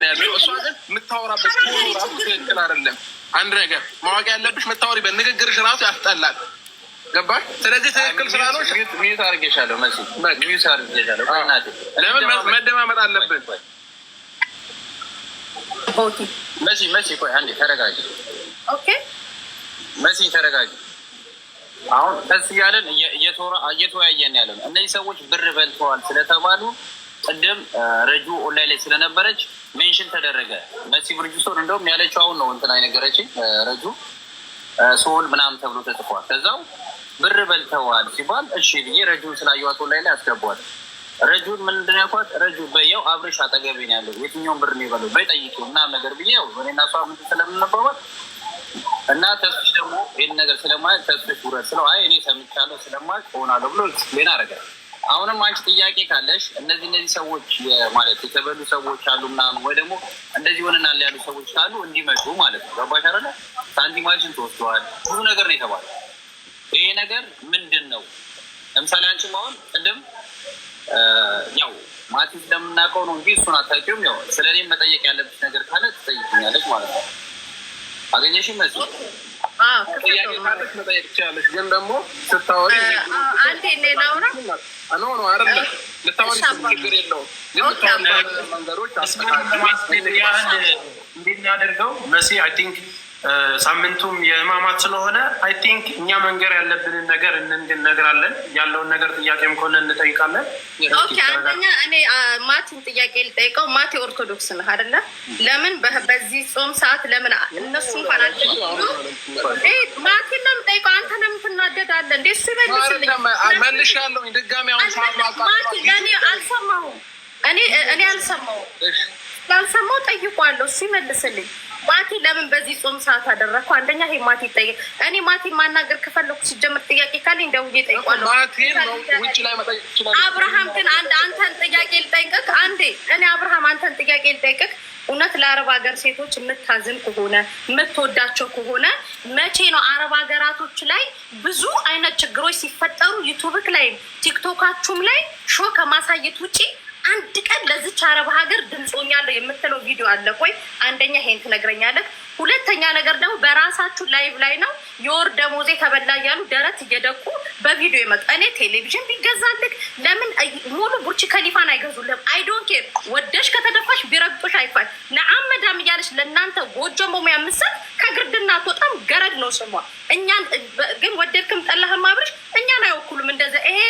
ያለው። እሷ ግን የምታወራበት tone ኡ ራሱ ትክክል አይደለም። አንድ ነገር ማወቅ ያለብሽ የምታወሪበት ንግግርሽ ራሱ ያስጠላል። ገባሽ? ስለዚህ ትክክል ስላልሆንሽ mute አድርጌሻለሁ። መሲ፣ mute አድርጌሻለሁ። ቆይ እናቴ። ለምን መደማመጥ አለብን። መሲ፣ መሲ፣ ቆይ አንዴ ተረጋጊ። Okay። መሲ፣ ተረጋጊ። አሁን ቀስ እያለን እየተወያየን ያለ ነው። እነዚህ ሰዎች ብር በልተዋል ስለተባሉ ቅድም ረጁ ኦንላይን ላይ ስለነበረች mention ተደረገ። መሲ ብርጅስቶን እንደውም ያለችው አሁን ነው እንትና የነገረችኝ፣ ረጁ ሶል ምናምን ተብሎ ተጽፏል። ከዛው ብር በልተዋል ሲባል እሺ ብዬ ረጁን ስላየኋት ኦንላይን ላይ አስገቧል። ረጁን ምንድን ነው ያልኳት? ረጁ በየው አብርሽ አጠገቤ ነው ያለው፣ የትኛውን ብር ነው የበለው በይ ጠይቂው ምናምን ነገር ብዬ፣ ያው እኔና እሷ ምንድን ስለምንባባል እና ተስፍሽ ደግሞ ይህን ነገር ስለማያውቅ ተስፍሽ ውረድ ስለው አይ እኔ ሰምቻለሁ ስለማያውቅ እሆናለሁ ብሎ explain አደረገ። አሁንም አንቺ ጥያቄ ካለሽ እነዚህ ሰዎች ማለት የተበሉ ሰዎች አሉ ምናምን ወይ ደግሞ እንደዚህ ሆነናል ያሉ ሰዎች ካሉ እንዲመጡ ማለት ነው። ገባሽ አይደለ? ሳንቲማችን ተወስደዋል፣ ብዙ ነገር ነው የተባለው። ይሄ ነገር ምንድን ነው? ለምሳሌ አንቺም አሁን ቅድም ያው ማቲ ስለምናውቀው ነው እንጂ እሱን አታውቂውም። ያው ስለ እኔም መጠየቅ ያለብሽ ነገር ካለ ትጠይቅኛለች ማለት ነው። አገኘሽም መሲ? ጥያቄ ካለሽ መጠየቅ ትችላለሽ። ግን ደግሞ ስታወሪ አንዴ እኔ ላውራ። No, አይደለም፣ ልታወሪ ችግር የለውም። ግን የምታወሪ መንገዶች ለማስኬድ ያህል እንድናደርገው መሲ፣ I think ሳምንቱም የህማማት ስለሆነ I think እኛ መንገር ያለብንን ነገር እንነግራለን። ያለውን ነገር ጥያቄም ከሆነ እንጠይቃለን። Okay፣ አንደኛ እኔ ማቲን ጥያቄ ልጠይቀው። ማቲ፣ ኦርቶዶክስ ነህ አይደለ? ለምን በዚህ ጾም ሰዓት ለምን እነሱ እንኳን አለ ማቲን ነው የምጠይቀው። አንተ ለምን ትናደዳለህ እንዴ? እሱ ይመልስልኝ። መልሻለሁኝ ድጋሚ አሁን ሰዓት ማቲ፣ ለእኔ አልሰማሁም። እኔ አልሰማሁም። ስላልሰማሁ ጠይቋለሁ። እሱ ይመልስልኝ። ማቲ፣ ለምን በዚህ ጾም ሰዓት አደረግከው? አንደኛ ይሄ ማቲ ይጠይቅ። እኔ ማቲን ማናገር ከፈለኩ ሲጀምር ጥያቄ ካለኝ ደውዬ እጠይቋለሁ። ማቲን ነው ውጭ ላይ መጠየቅ ትችላለሽ። አብርሃም ግን አንድ አንተን ጥያቄ ልጠይቅህ። አንዴ እኔ አብርሃም አንተን ጥያቄ ልጠይቅህ። እውነት ለአረብ ሀገር ሴቶች የምታዝን ከሆነ፣ የምትወዳቸው ከሆነ፣ መቼ ነው አረብ ሀገራቶች ላይ ብዙ አይነት ችግሮች ሲፈጠሩ ዩቱብክ ላይም ቲክቶካችሁም ላይ show ከማሳየት ውጪ አንድ ቀን ለዚች አረብ ሀገር ድምፆኛለሁ የምትለው ቪዲዮ አለ? ቆይ አንደኛ ይሄን ትነግረኛለህ። ሁለተኛ ነገር ደግሞ በራሳችሁ live ላይ ነው የወር ደሞዜ ተበላ እያሉ ደረት እየደቁ በቪዲዮ የመጡ። እኔ ቴሌቪዥን ቢገዛልክ ለምን ሙሉ ቡርች ከሊፋን አይገዙልህም? I don't care። ወደሽ ከተደፋሽ ቢረግጦሽ አይፋል ነአም መዳም እያለች ለእናንተ ጎጆ መሙያ የምትሰጥ ከግርድና አትወጣም። ገረድ ነው ስሟ። እኛን ግን ወደድክም ጠላህም አብርሽ እኛን አይወክሉም። እንደዚ ይሄ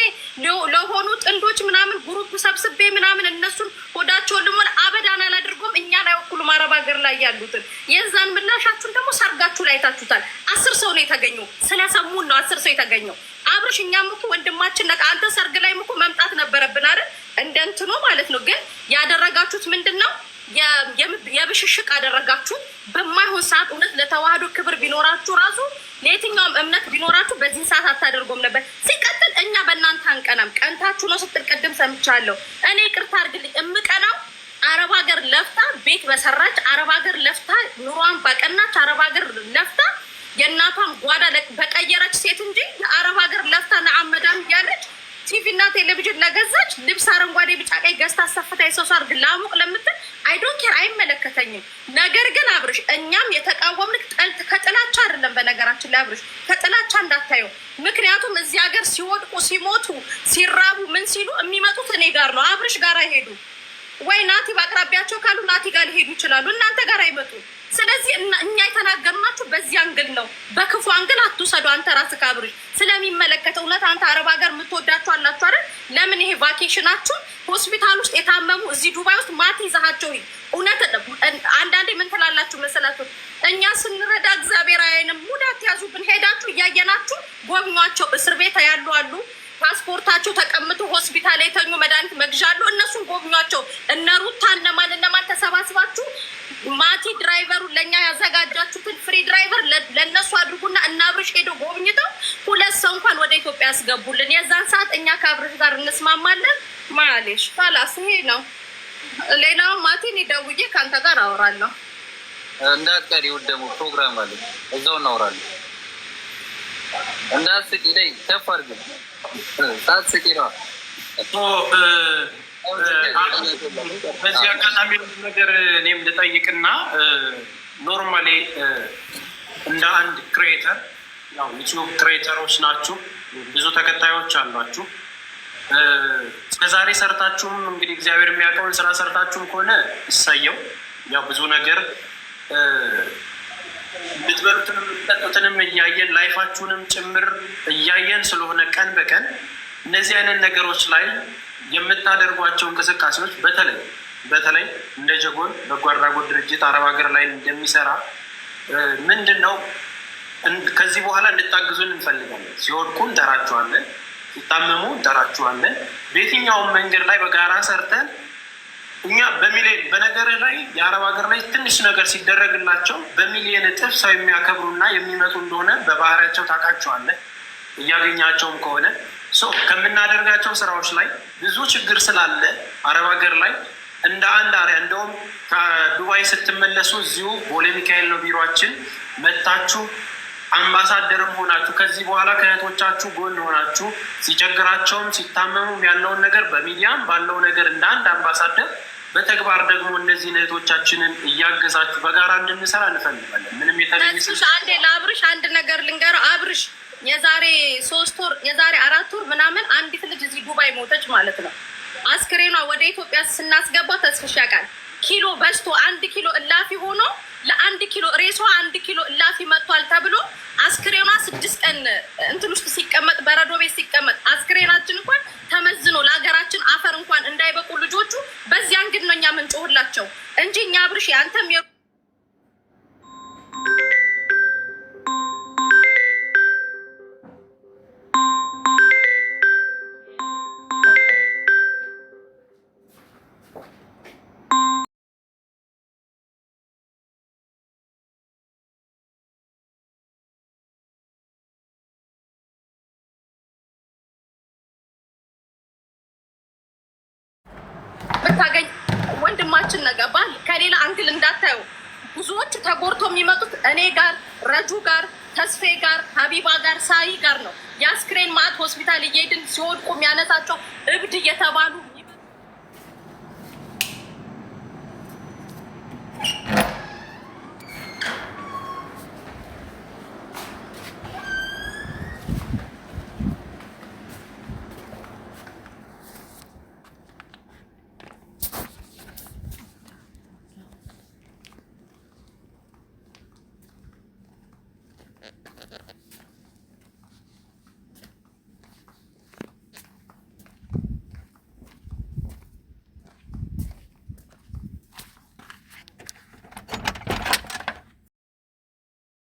ለሆኑ ጥንዶች ምናምን group ሰብስቤ ምናምን እነሱን ሆዳቸውን ልሞላ አበዳን አላድርጎም። እኛን አይወክሉም። አረብ ሀገር ላይ ያሉትን የዛን ምላሻችሁን ደግሞ ሰርጋችሁ ላይ አይታችሁታል። 10 ሰው ነው የተገኘው። ስለሰሙን ነው 10 ሰው የተገኘው። አብርሽ፣ እኛም እኮ ወንድማችን ነህ። አንተ ሰርግ ላይም እኮ መምጣት ነበረብን አይደል? እንደ እንትኑ ማለት ነው። ግን ያደረጋችሁት ምንድን ነው? የብሽሽቅ አደረጋችሁት በማይሆን ሰዓት። እውነት ለተዋህዶ ክብር ቢኖራችሁ ራሱ ለየትኛውም እምነት ቢኖራችሁ በዚህን ሰዓት አታደርጎም ነበር። ሲቀጥል እኛ በእናንተ አንቀናም። ቀንታችሁ ነው ስትል ቅድም ሰምቻለሁ። እኔ ይቅርታ አድርግልኝ፣ እምቀናው አረብ ሀገር ለፍታ ቤት በሰራች፣ አረብ ሀገር ለፍታ ኑሯን ባቀናች፣ አረብ ሀገር ለፍታ የእናቷን ጓዳ በቀየረች ሴት እንጂ የአረብ ሀገር ለፍታ ነአመዳም እያለች ቲቪ እና ቴሌቪዥን ለገዛች፣ ልብስ አረንጓዴ፣ ቢጫ፣ ቀይ ገዝታ አሰፍታ የሰው ሰርግ ላሙቅ ለምትል I don't care፣ አይመለከተኝም። ነገር ግን አብርሽ፣ እኛም የተቃወምን ጠልት ከጥላቻ አይደለም። በነገራችን ላይ አብርሽ፣ ከጥላቻ እንዳታየው። ምክንያቱም እዚህ ሀገር ሲወድቁ፣ ሲሞቱ፣ ሲራቡ፣ ምን ሲሉ የሚመጡት እኔ ጋር ነው። አብርሽ ጋር አይሄዱ ወይ ናቲ በአቅራቢያቸው ካሉ ናቲ ጋር ሊሄዱ ይችላሉ። እናንተ ጋር አይመጡም። ስለዚህ እኛ የተናገርናችሁ በዚህ angle ነው። በክፉ angle አትውሰዱ። አንተ ራስህ አብርሽ ስለሚመለከተ እውነት አንተ አረብ ሀገር የምትወዳችሁ አላችሁ አይደል? ለምን ይሄ vacation ኣችሁን ሆስፒታል ውስጥ የታመሙ እዚህ ዱባይ ውስጥ ማት ይዛሃቸው? እውነት አንዳንዴ ምን ትላላችሁ መሰላችሁ? እኛ ስንረዳ እግዚአብሔር አያይንም። ሙድ አትያዙብን። ሄዳችሁ እያየናችሁ ጎብኟቸው። እስር ቤት ያሉ አሉ፣ ፓስፖርታቸው ተቀምጦ ሆስፒታል የተኙ መድኃኒት መግዣ አሉ። እነሱን ጎብኟቸው። እነ ሩታ እነማን እነማን ተሰባስባችሁ ማቲ driver ኡ ለእኛ ያዘጋጃችሁትን free driver ለእነሱ አድርጉና እና አብርሽ ሄዶ ጎብኝተው ሁለት ሰው እንኳን ወደ ኢትዮጵያ ያስገቡልን። የዛን ሰዓት እኛ ከአብርሽ ጋር እንስማማለን። معليش خلاص ይሄ ነው። ሌላው ማቲን ደውዬ ከአንተ ጋር አወራለሁ። እንዳትቀሪ፣ ውድ ደግሞ ፕሮግራም አለ፣ እዛው እናወራለን። እንዳትስቂ፣ ነይ ከፍ አድርጊ። ሳትስቂ ነዋ። በዚህ አጋጣሚ ነገር እኔም ልጠይቅና normally እንደ አንድ creator፣ ያው ዩቲዩብ creator ኦች ናችሁ፣ ብዙ ተከታዮች አሏችሁ። እስከዛሬ ሰርታችሁም እንግዲህ እግዚአብሔር የሚያውቀውን ስራ ሰርታችሁም ከሆነ እሰየው። ያው ብዙ ነገር የምትበሉትንም የምትጠጡትንም እያየን life ኣችሁንም ጭምር እያየን ስለሆነ ቀን በቀን እነዚህ አይነት ነገሮች ላይ የምታደርጓቸው እንቅስቃሴዎች በተለይ በተለይ እንደ ጀጎል በጎ አድራጎት ድርጅት አረብ ሀገር ላይ እንደሚሰራ ምንድን ነው ከዚህ በኋላ እንድታግዙን እንፈልጋለን። ሲወድቁ እንጠራችኋለን፣ ሲታመሙ እንጠራችኋለን። በየትኛውም መንገድ ላይ በጋራ ሰርተን እኛ በሚሊዮን በነገርህ ላይ የአረብ ሀገር ላይ ትንሽ ነገር ሲደረግላቸው በሚሊዮን እጥፍ ሰው የሚያከብሩና የሚመጡ እንደሆነ በባህሪያቸው ታውቃቸዋለህ። እያገኛቸውም ከሆነ ከምናደርጋቸው ስራዎች ላይ ብዙ ችግር ስላለ አረብ ሀገር ላይ እንደ አንድ አሪያ እንደውም ከዱባይ ስትመለሱ እዚሁ ቦሌ ሚካኤል ነው ቢሯችን፣ መታችሁ አምባሳደርም ሆናችሁ ከዚህ በኋላ ከእህቶቻችሁ ጎን ሆናችሁ ሲቸግራቸውም ሲታመሙም ያለውን ነገር በሚዲያም ባለው ነገር እንደ አንድ አምባሳደር በተግባር ደግሞ እነዚህን እህቶቻችንን እያገዛችሁ በጋራ እንድንሰራ እንፈልጋለን። ምንም የተለየ አንዴ ለአብርሽ አንድ ነገር ልንገረው። አብርሽ የዛሬ 3 ወር፣ የዛሬ 4 ወር ምናምን አንዲት ልጅ እዚህ ዱባይ ሞተች ማለት ነው። አስክሬኗ ወደ ኢትዮጵያ ስናስገባ ተስፍሽ ያውቃል። ኪሎ በዝቶ 1 ኪሎ እላፊ ሆኖ ለ1 ኪሎ ሬሷ 1 ኪሎ እላፊ መጥቷል ተብሎ አስክሬኗ 6 ቀን እንትን ውስጥ ሲቀመጥ፣ በረዶ ቤት ሲቀመጥ፣ አስክሬናችን እንኳን ተመዝኖ ለሀገራችን አፈር እንኳን እንዳይበቁ ልጆቹ በዚያን ግን ነው እኛ ምንጮህላቸው እንጂ እኛ አብርሽ አንተም ብታገኝ ወንድማችን ነገባል ከሌላ angle እንዳታዩ። ብዙዎች ተጎድቶ የሚመጡት እኔ ጋር፣ ረጁ ጋር፣ ተስፌ ጋር፣ ሀቢባ ጋር፣ ሳይ ጋር ነው። የአስክሬን ማዕት ሆስፒታል እየሄድን ሲወድቁ የሚያነሳቸው እብድ እየተባሉ